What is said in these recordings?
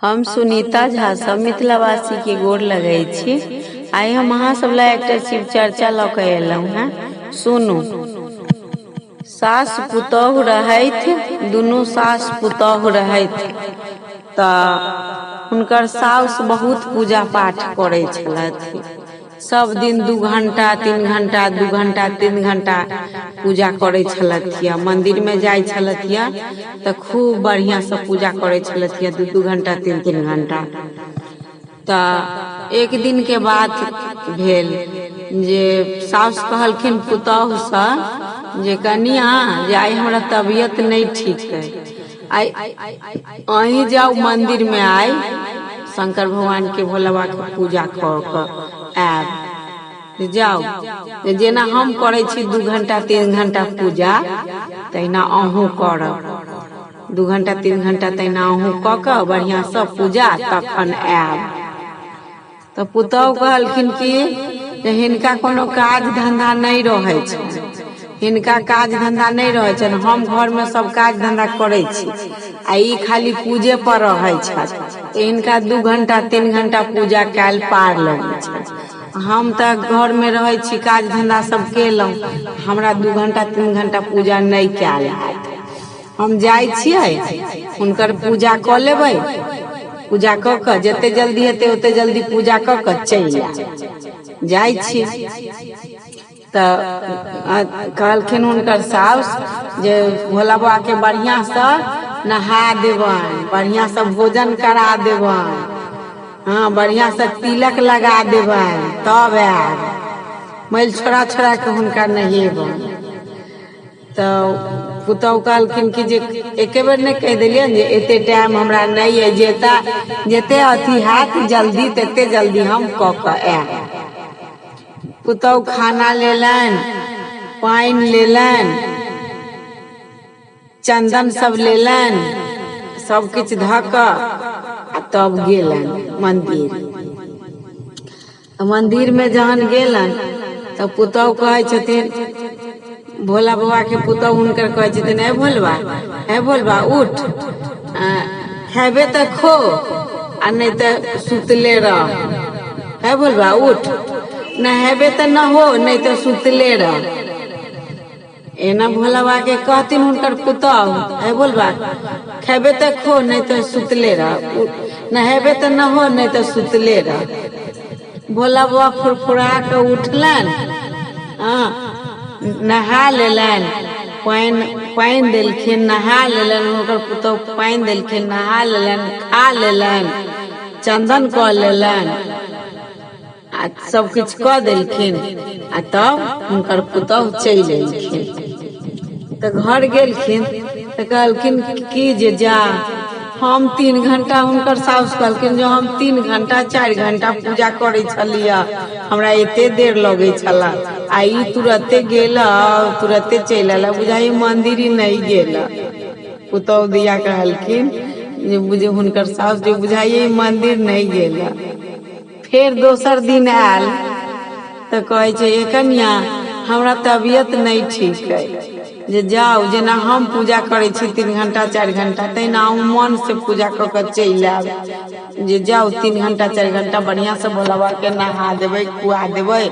हम सुनीता झा सब मिथिलावासी के गोर लगै छी। आइ हम अहाँ सब लए एकटा शिव चर्चा लऽ के एलहुँ हेँ। सुनू। सास पुतोहु रहथि, दुनू सास पुतोहु रहथि तऽ हुनकर साउस बहुत पूजा पाठ करै छलथि। सब दिन 2 घंटा 3 घंटा 2 घंटा 3 घंटा पूजा करै छलथि। मन्दिरमे जाइ छलथि तऽ खूब बढ़िआँसँ पूजा करै छलथि 2-2 घंटा 3-3 घंटा। तऽ एक दिनके बात भेल जे साउस कहलखिन पुतोहुसँ जे कनिआँ जे आइ हमरा तबियत नहि ठीक अइ, आइ अहीं जाउ मन्दिरमे, आइ शंकर भगवानके भोला बाबाके पूजा कऽ कऽ आयब। जाउ, जेना हम करै छी 2 घंटा 3 घंटा पूजा तहिना अहूँ करब। 2 घंटा 3 घंटा तहिना अहूँ कऽ कऽ बढ़िआँसँ पूजा तखन आयब। तऽ पुतहु कहलखिन कि जे हिनका कोनो काज धन्धा नहि रहै छनि, हिनका काज धन्धा नहि रहै छनि, हम घरमे सब काज धन्धा करै छी आ ई खाली पूजे पर रहै छथि, तऽ हिनका 2 घंटा 3 घंटा पूजा कयल पार लगै छनि। हम तऽ घरमे रहै छी, काज धन्धा सब केलहुँ, हमरा 2 घंटा 3 घंटा पूजा नहि कयल हैत। हम जाइ छियै हुनकर पूजा कऽ लेबै, पूजा कऽ कऽ जते जल्दी हेतै ओते जल्दी पूजा कऽ कऽ चलि आयब, जाइ छी। तऽ कहलखिन हुनकर साउस जे भोला बाबाके बढ़िआँसँ नहा देबनि, बढ़िआँसँ भोजन करा देबनि, हँ बढ़िआँसँ तिलक लगा देबनि तब आयब। मैल छोड़ा छोड़ा कऽ हुनका नहेबनि। तऽ पुतहु कहलखिन कि जे एके बेर नहि कहि देलियनि जे एते टाइम हमरा नहि अइ, जेता जते अथी हैत जल्दी तते जल्दी हम कऽ कऽ आयब। पुतहु खाना लेलनि, पानि लेलनि, चन्दन सब लेलनि, सब किछु धऽ कऽ आ तब गेलनि मन्दिर। मन्दिरमे जहन गेलनि तऽ पुतहु कहै छथिन भोला बाबाके, पुतहु हुनकर कहै छथिन, हे भोलबा, हे भोलबा उठ, खेबे तऽ खो आ नहि तऽ सुतले रह। हे भोलबा उठ, नहेबे तऽ नहो नहि तऽ सुतले रह। एना भोला बाबाके कहथिन हुनकर पुतहु, हे भोलबा खेबे तऽ खो नहि तऽ सुतले रह, नहेबे तऽ नहो नहि तऽ सुतले रह। भोला बाबा फुरफुरा कऽ उठलनि, हँ नहा लेलनि, पानि देलखिन, नहा लेलनि, हुनकर पुतहु पानि देलखिन, नहा लेलनि, खा लेलनि, चन्दन कऽ लेलनि आ सब किछु कऽ देलखिन आ तब हुनकर पुतहु चलि एलखिन। तऽ घर गेलखिन तऽ कहलखिन की जे जा हम 3 घंटा, हुनकर साउस कहलखिन जे हम 3 घंटा 4 घंटा पूजा करै छलियै, हमरा एते देर लगै छलै आ ई तुरते गेल तुरते चलि आयल, बुझाइ मंदिर ही नहि गेल। पुतहु दिया कहलखिन जे बुझ हुनकर साउस जे बुझाइए मंदिर नहि गेल। फेर दोसर दिन आयल तऽ कहै छै, ए कनिया हमरा तबियत नहि ठीक अइ, जे जाउ जेना हम पूजा करै छी 3 घंटा 4 घंटा तहिना अहूँ मनसँ पूजा कऽ कऽ चलि आयब, जे जाउ 3 घंटा 4 घंटा बढ़िआँसँ भोला बाबाके नहा देबै, खुआ देबै,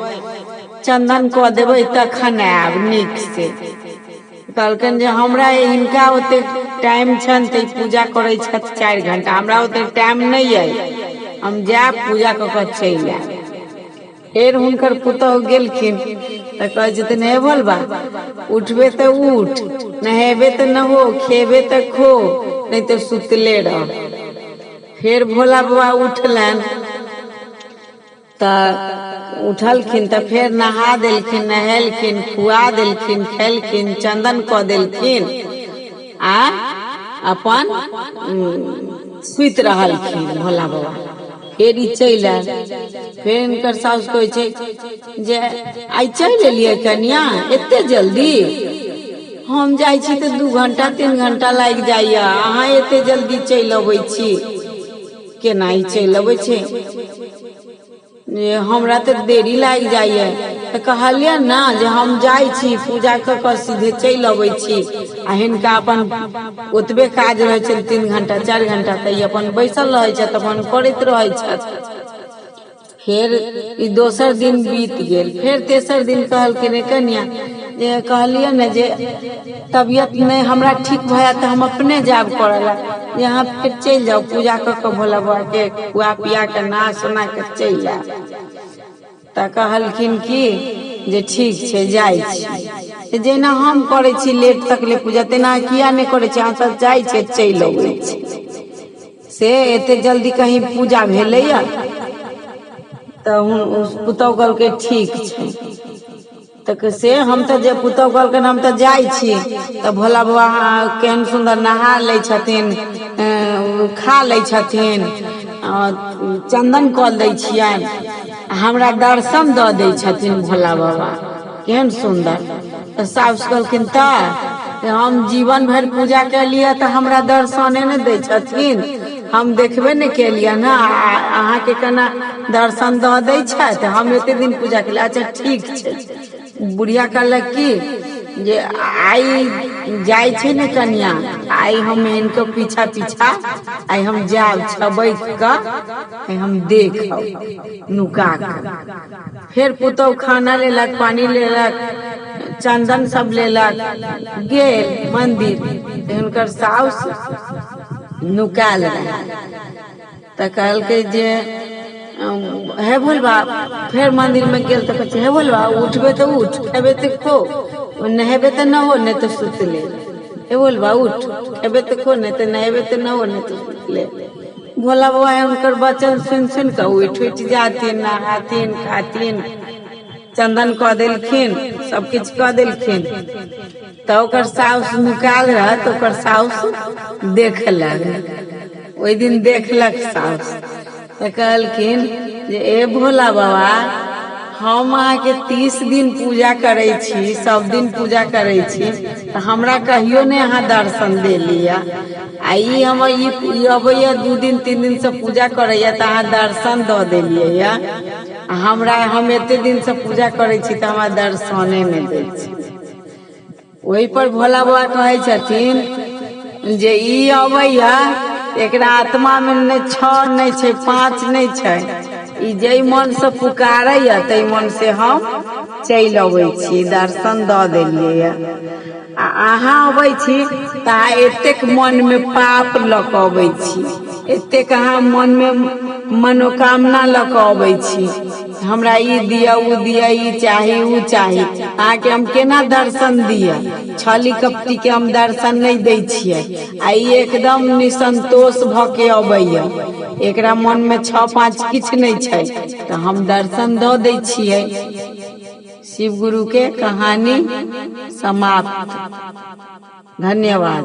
चन्दन कऽ देबै तखन आयब नीकसँ। कहलकनि जे हमरा हिनका ओतेक टाइम छनि तऽ ई पूजा करै छथि 4 घंटा, हमरा ओतेक टाइम नहि अइ, हम जायब पूजा कऽ कऽ चलि आयब। फेर हुनकर पुतहु गेलखिन तऽ कहै छथिन, हे भोलबा उठबे तऽ उठ, नहेबे तऽ नहो, खेबे तऽ खो, नहि तऽ सुतले रह। फेर भोला बाबा उठलनि तऽ उठलखिन तऽ फेर नहा देलखिन, नहेलखिन, खुआ देलखिन, खेलखिन, चन्दन कऽ देलखिन आ अपन सुति रहलखिन भोला बाबा। फेर ई चलि आयल। फेर हिनकर साउस कहै छै जे आइ चलि एलियै कनिया एते जल्दी, हम जाइ छी तऽ 2 घंटा 3 घंटा लागि जाइए, अहाँ एते जल्दी चलि अबै छी, केना ई चलि अबै छै? जे हमरा तऽ देरी लागि जाइए। तऽ कहलियै ने जे हम जाइ छी पूजा कऽ कऽ सीधे चलि अबै छी, आ हिनका अपन ओतबे काज रहै छनि 3 घंटा 4 घंटा, तऽ ई अपन बैसल रहै छथि, अपन करैत रहै छथि। फेर ई दोसर दिन बीत गेल। फेर तेसर दिन कहलखिन रे कनिया, जे कहलियै ने जे तबियत नहि हमरा ठीक भऽ जायत तऽ हम अपने जायब करऽ लए, जे अहाँ फेर चलि जाउ पूजा कऽ कऽ भोला बाबाके खुआ पिया कऽ नहा सोना कऽ चलि आयब। तऽ कहलखिन कि जे ठीक छै जाइ छी। जेना हम करै छी लेट तक ले पूजा, तेना किया नहि करै छी? अहाँ सब जाइ छियै चलि अबै छी, से एते जल्दी कहीं पूजा भेलैया? तऽ पुतहु कहलकै ठीक छै। तऽ से हम तऽ जे पुतहु कहलखिन हम तऽ जाइ छी, तऽ भोला बाबा केहन सुन्दर नहा लै छथिन, खा लै छथिन, चन्दन कऽ दै छियनि, हमरा दर्शन दऽ दै छथिन भोला बाबा केहन सुन्दर। तऽ साउस कहलखिन तऽ हम जीवन भरि पूजा केलियै तऽ हमरा दर्शने नहि दै छथिन, हम देखबे नहि केलियै ने, अहाँके केना दर्शन दऽ दै छथि? हम एते दिन पूजा केलियै। अच्छा ठीक छै। बुढ़िया कहलक की जे आइ जाइ छै ने कनिया, आइ हम हिनको पीछा पीछा आइ हम जायब छबैक कऽ, आइ हम देखब नुका कऽ। फेर पुतहु खाना लेलक, पानि लेलक, चन्दन सब लेलक, गेल मंदिर। तऽ हुनकर साउस नुकायल रहै। तऽ कहलकै जे हे भोलबा, फेर मंदिरमे गेल तऽ कहै छै हे भोलबा, उठबे तऽ उठ, खेबे तऽ खो, नहेबे तऽ नहो, नहि तऽ सुतले। हे भोलबा उठ, खेबे तऽ खो, नहि तऽ नहेबे तऽ नहो, नहि तऽ सुतले। भोला बाबा हुनकर वचन सुनि सुनि कऽ उठि उठि जाथिन, नहाथिन, खाथिन, चन्दन कऽ देलखिन, सब किछु कऽ देलखिन। तऽ ओकर साउस नुकायल रहत, ओकर साउस देखलक। ओहि दिन देखलक साउस तऽ कहलखिन जे ए भोला बाबा, हम अहाँके 30 दिन पूजा करै छी, सब दिन पूजा करै छी, तऽ हमरा कहियो नहि अहाँ दर्शन देलियै, आ ई हमर ई अबैया 2 दिन 3 दिनसँ पूजा करैया तऽ अहाँ दर्शन दऽ देलियै या, आ हमरा हम एते दिनसँ पूजा करै छी तऽ हमरा दर्शने नहि दै छी। ओहि पर भोला बाबा कहै छथिन जे ई अबैया एकरा आत्मा मे नहि 6 नहि छै 5 नहि छै, ई जै मन से पुकारैया तै मन से हम चलि अबै छी, दर्शन दऽ देलियै। आ अहाँ अबै छी तऽ अहाँ एतेक मन मे पाप लऽ कऽ अबै छी, एतेक अहाँ मन मे मनोकामना लऽ कऽ अबै छी, हमरा ई दिअ ओ दिअ, ई चाही ओ चाही, अहाँके हम केना दर्शन दिअ? छली कपटी के हम दर्शन नहि दै छियै, आ ई एकदम निसंतोष भऽ के अबैया, एकरा मन मे 6 5 किछु नहि छै, तऽ हम दर्शन दऽ दै छियै। शिव गुरु के कहानी समाप्त। धन्यवाद।